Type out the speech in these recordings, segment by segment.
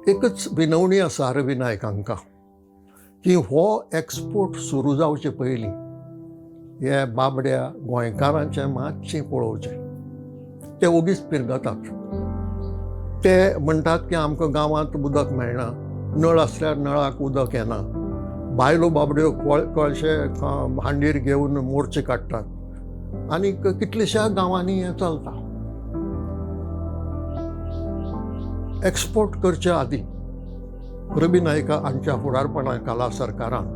एकच विनवणी आसा रवी नायक हांकां की हो एक्सपोर्ट सुरू जावचे पयलीं हे बाबड्या गोंयकारांचें मातशें पळोवचें. ते ओगीच पिरगतात. ते म्हणटात की आमकां गांवांत उदक मेळना, नळ आसल्यार नळाक उदक येना, बायलो बाबड्यो कळशे हांडीर घेवन मोर्चे काडटात आनी कितलेश्या गांवांनी हें चलता. एक्सपोर्ट करचे आदीं रवी नायक हांच्या फुडारपणा खाला सरकारान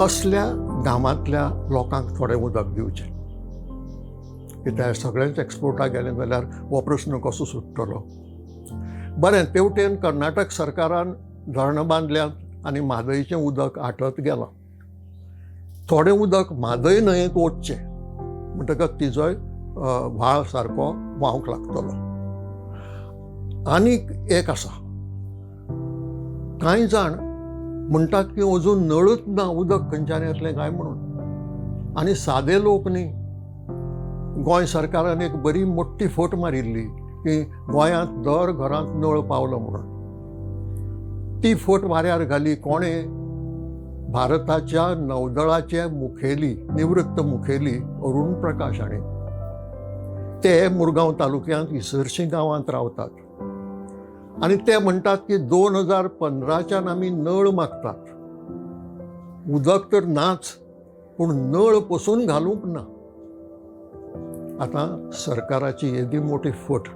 असल्या गांवांतल्या लोकांक थोडें उदक दिवचें. कित्याक सगळेंच एक्सपोर्टाक गेलें जाल्यार हो प्रस्न कसो सुट्टलो? बरें, तेवटेन कर्नाटक सरकारान धरणां बांदल्यांत आनी म्हादयचें उदक आटत गेलां. थोडें उदक म्हादय न्हंयेक वचचें म्हणटकच तिजोय व्हाळ सारको व्हांवंक लागतलो. आनीक एक आसा, कांय जाण म्हणटात की अजून नळूच ना, उदक खंयच्यान येतलें काय म्हणून. आनी सादे लोक न्ही, गोंय सरकारान एक बरी मोठी फट मारिल्ली की गोंयांत दर घरांत नळ पावलो म्हणून. ती फट वाऱ्यार घाली कोणें? भारताच्या नौदळाचे मुखेली, निवृत्त मुखेली अरुण प्रकाश हाणें. ते मुरगांव तालुक्यांत इसरशी गांवांत रावतात आनी ते म्हणटात की 2015च्यान आमी नळ मागतात, उदक तर नाच पूण नळ पसून घालूंक ना. आतां सरकाराची येदी मोठी फट,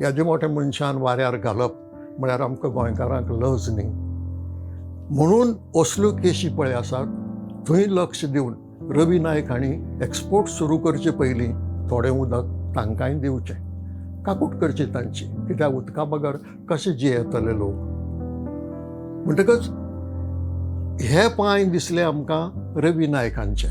येदे मोठ्या मनशान वाऱ्यार घालप म्हळ्यार आमकां गोंयकारांक लज न्ही. म्हणून असल्यो केशी पळय आसात थंय लक्ष दिवन रवी नायक हांणी एक्सपोर्ट सुरू करचे पयलीं थोडें उदक तांकांय दिवचें, काकूट करची तांची, कित्याक उदका बगर कशे जियेतले लोक. म्हणटकच हे पांय दिसले आमकां रवी नायक हांचे.